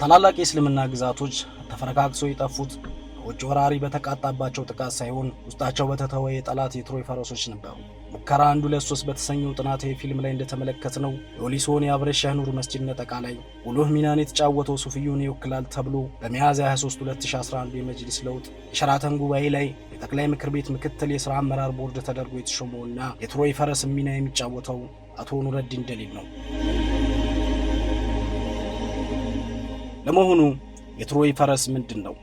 ታላላቅ የእስልምና ግዛቶች ተፈረካክሰው የጠፉት ከውጭ ወራሪ በተቃጣባቸው ጥቃት ሳይሆን ውስጣቸው በተተወ የጠላት የትሮይ ፈረሶች ነበሩ። ሙከራ 1 2 3 በተሰኘው ጥናታዊ ፊልም ላይ እንደተመለከትነው የወሊሶን የአብሬት ሸህኑር መስጂድ ነጠቃ ላይ ጉልህ ሚናን የተጫወተው ሱፍዩን ይወክላል ተብሎ በሚያዝያ 23 2011 የመጅሊስ ለውጥ የሸራተን ጉባኤ ላይ የጠቅላይ ምክር ቤት ምክትል የሥራ አመራር ቦርድ ተደርጎ የተሾመውና የትሮይ ፈረስ ሚና የሚጫወተው አቶ ኑረዲን ደሊል ነው። ለመሆኑ የትሮይ ፈረስ ምንድን ነው?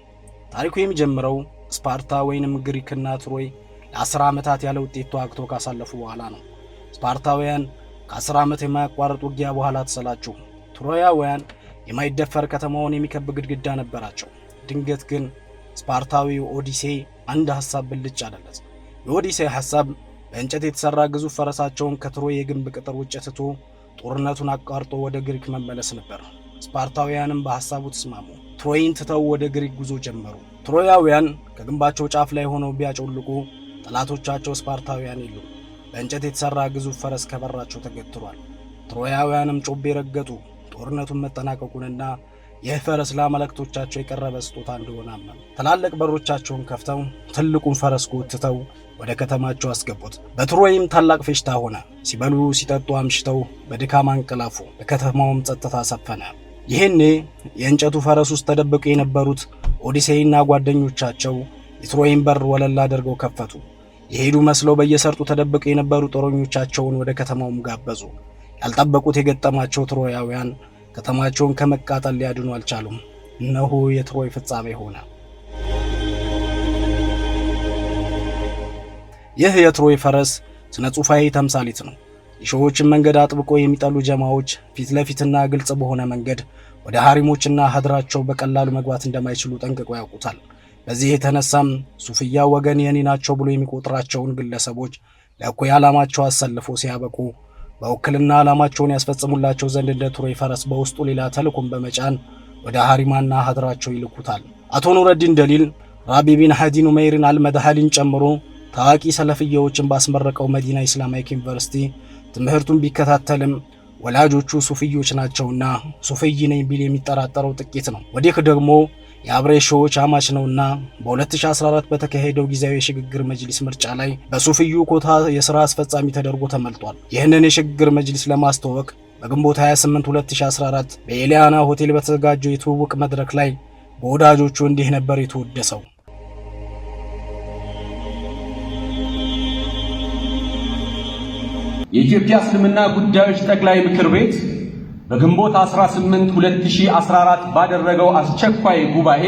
ታሪኩ የሚጀምረው ስፓርታ ወይንም ግሪክና ትሮይ ለ10 ዓመታት ያለ ውጤት ተዋግተው ካሳለፉ በኋላ ነው። ስፓርታውያን ከ10 ዓመት የማያቋርጥ ውጊያ በኋላ ተሰላቹ። ትሮያውያን የማይደፈር ከተማውን የሚከብ ግድግዳ ነበራቸው። ድንገት ግን ስፓርታዊው ኦዲሴይ አንድ ሐሳብ ብልጭ አለለት። የኦዲሴይ ሐሳብ በእንጨት የተሠራ ግዙፍ ፈረሳቸውን ከትሮይ የግንብ ቅጥር ውጭ ትቶ ጦርነቱን አቋርጦ ወደ ግሪክ መመለስ ነበር። ስፓርታውያንም በሐሳቡ ተስማሙ። ትሮይን ትተው ወደ ግሪክ ጉዞ ጀመሩ። ትሮያውያን ከግንባቸው ጫፍ ላይ ሆነው ቢያጮልቁ ጠላቶቻቸው ስፓርታውያን የሉም። በእንጨት የተሠራ ግዙፍ ፈረስ ከበራቸው ተገትሯል። ትሮያውያንም ጮቤ ረገጡ። ጦርነቱን መጠናቀቁንና ይህ ፈረስ ለአማልክቶቻቸው የቀረበ ስጦታ እንደሆነ አመኑ። ትላልቅ በሮቻቸውን ከፍተው ትልቁን ፈረስ ጎትተው ወደ ከተማቸው አስገቡት። በትሮይም ታላቅ ፌሽታ ሆነ። ሲበሉ ሲጠጡ አምሽተው በድካም አንቀላፉ። በከተማውም ጸጥታ ሰፈነ። ይህኔ የእንጨቱ ፈረስ ውስጥ ተደብቀው የነበሩት ኦዲሴይና ጓደኞቻቸው የትሮይን በር ወለል አድርገው ከፈቱ። የሄዱ መስለው በየሰርጡ ተደብቀው የነበሩ ጦረኞቻቸውን ወደ ከተማውም ጋበዙ። ያልጠበቁት የገጠማቸው ትሮያውያን ከተማቸውን ከመቃጠል ሊያድኑ አልቻሉም። እነሆ የትሮይ ፍጻሜ ሆነ። ይህ የትሮይ ፈረስ ስነ ጽሑፋዊ ተምሳሌት ነው። የሺዎችን መንገድ አጥብቆ የሚጠሉ ጀማዎች ፊት ለፊትና ግልጽ በሆነ መንገድ ወደ ሀሪሞችና ሀድራቸው በቀላሉ መግባት እንደማይችሉ ጠንቅቀው ያውቁታል። በዚህ የተነሳም ሱፍያ ወገን የኔ ናቸው ብሎ የሚቆጥራቸውን ግለሰቦች ለእኩይ ዓላማቸው አሰልፎ ሲያበቁ በውክልና ዓላማቸውን ያስፈጽሙላቸው ዘንድ እንደ ትሮይ ፈረስ በውስጡ ሌላ ተልእኮን በመጫን ወደ ሀሪማና ሀድራቸው ይልኩታል። አቶ ኑረዲን ደሊል ራቢ ቢን ሀዲ ኑመይርን አልመድሃሊን ጨምሮ ታዋቂ ሰለፍያዎችን ባስመረቀው መዲና ኢስላማይክ ዩኒቨርሲቲ ትምህርቱን ቢከታተልም ወላጆቹ ሱፍዮች ናቸውና ሱፍይ ነኝ ቢል የሚጠራጠረው ጥቂት ነው። ወዲህ ደግሞ የአብሬ ሾዎች አማች ነውና በ2014 በተካሄደው ጊዜያዊ የሽግግር መጅሊስ ምርጫ ላይ በሱፍዩ ኮታ የሥራ አስፈጻሚ ተደርጎ ተመርጧል። ይህንን የሽግግር መጅሊስ ለማስተዋወቅ በግንቦት 28 2014 በኤሊያና ሆቴል በተዘጋጀው የትውውቅ መድረክ ላይ በወዳጆቹ እንዲህ ነበር የተወደሰው። የኢትዮጵያ እስልምና ጉዳዮች ጠቅላይ ምክር ቤት በግንቦት 18 2014 ባደረገው አስቸኳይ ጉባኤ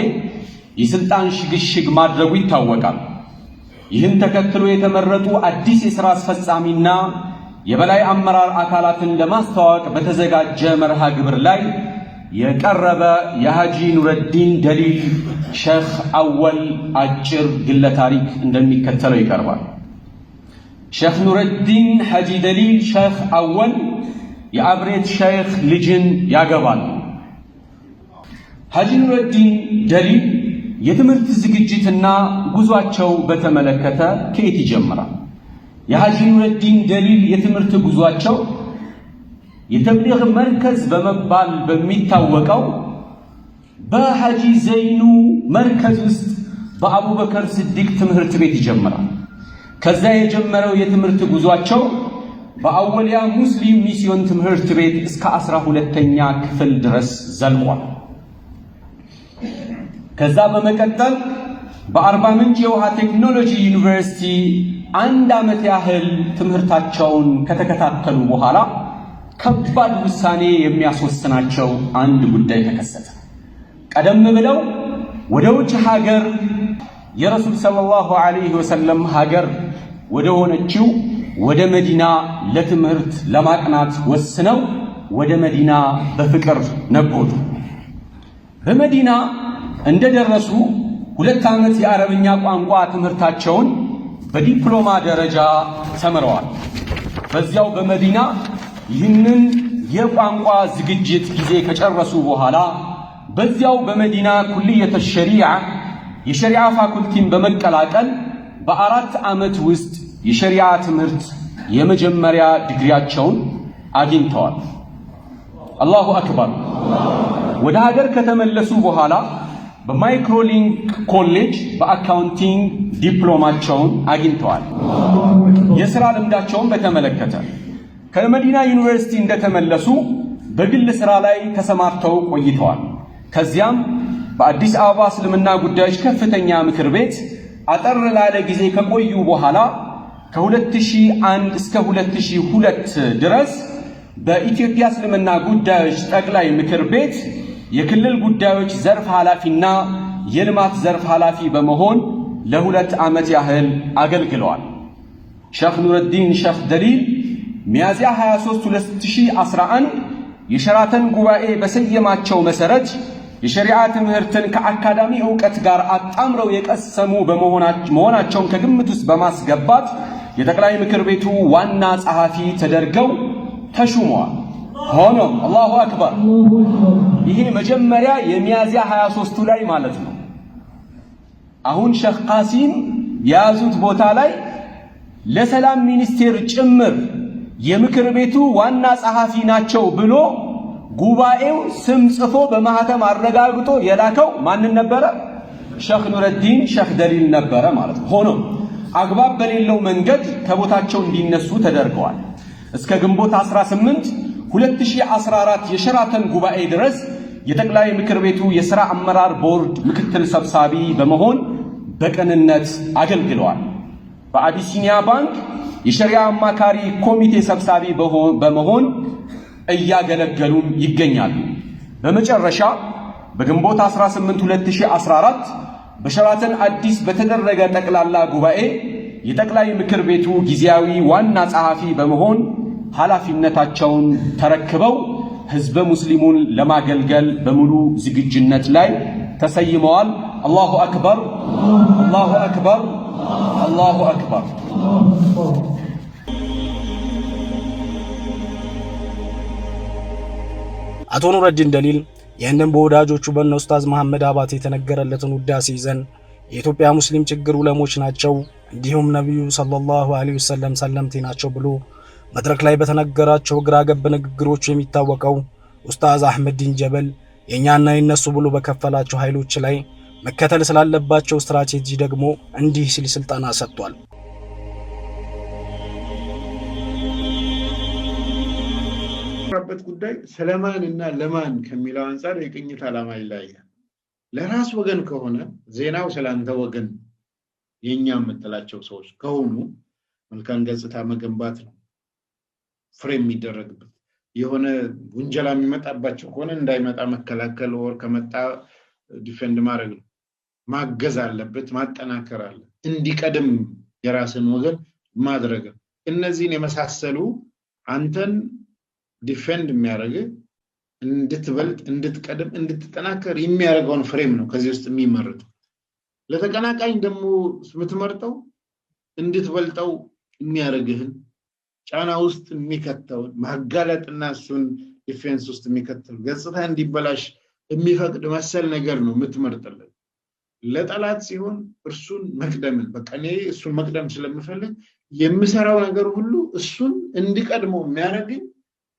የስልጣን ሽግሽግ ማድረጉ ይታወቃል። ይህን ተከትሎ የተመረጡ አዲስ የሥራ አስፈጻሚና የበላይ አመራር አካላትን ለማስተዋወቅ በተዘጋጀ መርሃ ግብር ላይ የቀረበ የሐጂ ኑረዲን ደሊል ሼኽ አወል አጭር ግለ ታሪክ እንደሚከተለው ይቀርባል። ሼኽ ኑረዲን ሐጂ ደሊል ሼኽ አወል የአብሬት ሼኽ ልጅን ያገባል። ሐጂ ኑረዲን ደሊል የትምህርት ዝግጅትና ጉዟቸው በተመለከተ ከየት ይጀምራል? የሐጂ ኑረዲን ደሊል የትምህርት ጉዟቸው የተብሊግ መርከዝ በመባል በሚታወቀው በሐጂ ዘይኑ መርከዝ ውስጥ በአቡበከር ስዲቅ ትምህርት ቤት ይጀምራል። ከዛ የጀመረው የትምህርት ጉዟቸው በአወሊያ ሙስሊም ሚስዮን ትምህርት ቤት እስከ 12ኛ ክፍል ድረስ ዘልቋል። ከዛ በመቀጠል በአርባ ምንጭ የውሃ ቴክኖሎጂ ዩኒቨርሲቲ አንድ ዓመት ያህል ትምህርታቸውን ከተከታተሉ በኋላ ከባድ ውሳኔ የሚያስወስናቸው አንድ ጉዳይ ተከሰተ። ቀደም ብለው ወደ ውጭ ሀገር የረሱል ሰለላሁ ዐለይሂ ወሰለም ሀገር ወደ ሆነችው ወደ መዲና ለትምህርት ለማቅናት ወስነው ወደ መዲና በፍቅር ነጎዱ። በመዲና እንደደረሱ 2 ዓመት የአረብኛ ቋንቋ ትምህርታቸውን በዲፕሎማ ደረጃ ተምረዋል። በዚያው በመዲና ይህንን የቋንቋ ዝግጅት ጊዜ ከጨረሱ በኋላ በዚያው በመዲና ኩልየተ ሸሪዓ የሸሪዓ ፋኩልቲን በመቀላቀል በ4 ዓመት ውስጥ የሸሪዓ ትምህርት የመጀመሪያ ዲግሪያቸውን አግኝተዋል። አላሁ አክበር። ወደ ሀገር ከተመለሱ በኋላ በማይክሮሊንክ ኮሌጅ በ accounting ዲፕሎማቸውን አግኝተዋል። የሥራ ልምዳቸውን በተመለከተ ከመዲና ዩኒቨርሲቲ እንደተመለሱ በግል ሥራ ላይ ተሰማርተው ቆይተዋል። ከዚያም በአዲስ አበባ እስልምና ጉዳዮች ከፍተኛ ምክር ቤት አጠር ላለ ጊዜ ከቆዩ በኋላ ከ2001 እስከ 2002 ድረስ በኢትዮጵያ እስልምና ጉዳዮች ጠቅላይ ምክር ቤት የክልል ጉዳዮች ዘርፍ ኃላፊና የልማት ዘርፍ ኃላፊ በመሆን ለ2 ዓመት ያህል አገልግለዋል። ሸኽ ኑረዲን ሸኽ ደሊል ሚያዝያ 23 2011 የሸራተን ጉባኤ በሰየማቸው መሰረት የሸሪዓ ትምህርትን ከአካዳሚ ዕውቀት ጋር አጣምረው የቀሰሙ መሆናቸውን ከግምት ውስጥ በማስገባት የጠቅላይ ምክር ቤቱ ዋና ጸሐፊ ተደርገው ተሹመዋል። ሆኖም الله أكبر፣ ይሄ መጀመሪያ የሚያዝያ 23ቱ ላይ ማለት ነው። አሁን ሸኽ ቃሲም የያዙት ቦታ ላይ ለሰላም ሚኒስቴር ጭምር የምክር ቤቱ ዋና ጸሐፊ ናቸው ብሎ ጉባኤው ስም ጽፎ በማህተም አረጋግጦ የላከው ማንን ነበረ? ሸኽ ኑረዲን ሸኽ ደሊል ነበረ ማለት ነው። ሆኖም አግባብ በሌለው መንገድ ከቦታቸው እንዲነሱ ተደርገዋል። እስከ ግንቦት 18 2014 የሸራተን ጉባኤ ድረስ የጠቅላይ ምክር ቤቱ የሥራ አመራር ቦርድ ምክትል ሰብሳቢ በመሆን በቅንነት አገልግለዋል። በአቢሲኒያ ባንክ የሸሪዓ አማካሪ ኮሚቴ ሰብሳቢ በመሆን እያገለገሉም ይገኛሉ። በመጨረሻ በግንቦት 18 2014 በሸራተን አዲስ በተደረገ ጠቅላላ ጉባኤ የጠቅላይ ምክር ቤቱ ጊዜያዊ ዋና ጸሐፊ በመሆን ኃላፊነታቸውን ተረክበው ህዝበ ሙስሊሙን ለማገልገል በሙሉ ዝግጁነት ላይ ተሰይመዋል። الله أكبر፣ الله أكبر፣ الله أكبر። አቶ ኑረዲን ደሊል ይህንን በወዳጆቹ በእነ ኡስታዝ መሐመድ አባተ የተነገረለትን ውዳሴ ይዘን የኢትዮጵያ ሙስሊም ችግር ዑለሞች ናቸው፣ እንዲሁም ነቢዩ صلى الله عليه وسلم ሰለምቴ ናቸው ብሎ መድረክ ላይ በተነገራቸው ግራ ገብ ንግግሮቹ የሚታወቀው ኡስታዝ አህመዲን ጀበል የእኛና የነሱ ብሎ በከፈላቸው ኃይሎች ላይ መከተል ስላለባቸው ስትራቴጂ ደግሞ እንዲህ ሲል ስልጠና ሰጥቷል። በት ጉዳይ ስለማን እና ለማን ከሚለው አንጻር የቅኝት ዓላማ ይለያያል። ለራስ ወገን ከሆነ ዜናው ስለአንተ ወገን የኛ የምትላቸው ሰዎች ከሆኑ መልካም ገጽታ መገንባት ነው ፍሬ የሚደረግበት። የሆነ ውንጀላ የሚመጣባቸው ከሆነ እንዳይመጣ መከላከል፣ ወር ከመጣ defend ማድረግ ነው። ማገዝ አለበት፣ ማጠናከር አለ፣ እንዲቀድም የራስን ወገን ማድረግ ነው። እነዚህን የመሳሰሉ አንተን defend የሚያደርግ እንድትበልጥ፣ እንድትቀድም፣ እንድትጠናከር የሚያደርገውን frame ነው ከዚህ ውስጥ የሚመርጠው። ለተቀናቃኝ ደግሞ የምትመርጠው እንድትበልጠው የሚያደርግህን ጫና ውስጥ የሚከተውን ማጋለጥና እሱን defense ውስጥ የሚከተው ገጽታ እንዲበላሽ የሚፈቅድ መሰል ነገር ነው የምትመርጥልን። ለጠላት ሲሆን እርሱን መቅደምን በቃ እኔ እሱን መቅደም ስለምፈልግ የምሰራው ነገር ሁሉ እሱን እንዲቀድመው የሚያደርግኝ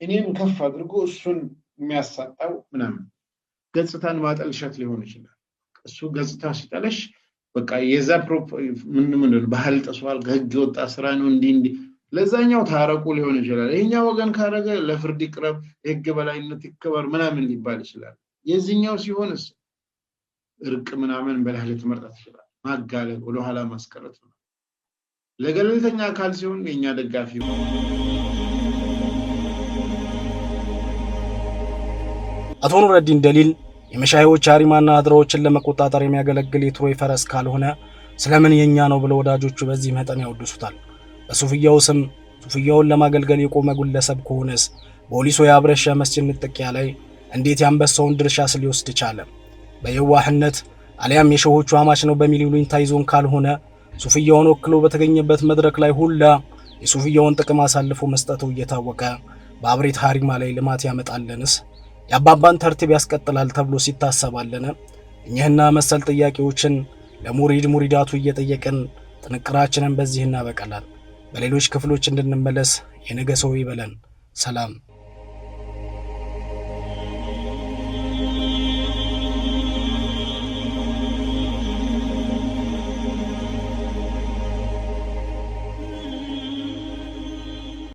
እኔን ከፍ አድርጎ እሱን የሚያሳጣው ምናምን ገጽታን ማጠልሸት ሊሆን ይችላል። እሱ ገጽታ ሲጠለሽ በቃ የዛ ምን ምን ባህል ጥሷል፣ ከህግ የወጣ ስራ ነው እንዲህ እንዲህ ለዛኛው ታረቁ ሊሆን ይችላል። ይሄኛው ወገን ካረገ ለፍርድ ይቅረብ፣ የህግ በላይነት ይከበር ምናምን ሊባል ይችላል። የዚህኛው ሲሆንስ እርቅ ምናምን በላህ ልትመርጣ ትችላል። ማጋለጥ፣ ወደኋላ ማስቀረት ነው። ለገለልተኛ አካል ሲሆን የኛ ደጋፊ አቶ ኑረዲን ደሊል የመሻይዎች አሪማና አድራዎችን ለመቆጣጠር የሚያገለግል የትሮይ ፈረስ ካልሆነ ስለምን የኛ ነው ብለው ወዳጆቹ በዚህ መጠን ያወድሱታል? በሱፍያው ስም ሱፍያውን ለማገልገል የቆመ ግለሰብ ከሆነስ በወሊሶ የአብረሻ መስጂድ ንጥቂያ ላይ እንዴት የአንበሳውን ድርሻ ሊወስድ ቻለ? በየዋህነት አሊያም የሸሆቹ አማች ነው በሚል ይሉኝታ ይዞን ካልሆነ ሱፍያውን ወክሎ በተገኘበት መድረክ ላይ ሁላ የሱፍያውን ጥቅም አሳልፎ መስጠቱ እየታወቀ በአብሬት ሀሪማ ላይ ልማት ያመጣልንስ የአባባን ተርቲብ ያስቀጥላል ተብሎ ሲታሰባለን? እኚህና መሰል ጥያቄዎችን ለሙሪድ ሙሪዳቱ እየጠየቅን ጥንቅራችንን በዚህ እናበቃለን። በሌሎች ክፍሎች እንድንመለስ የነገ ሰው ይበለን። ሰላም።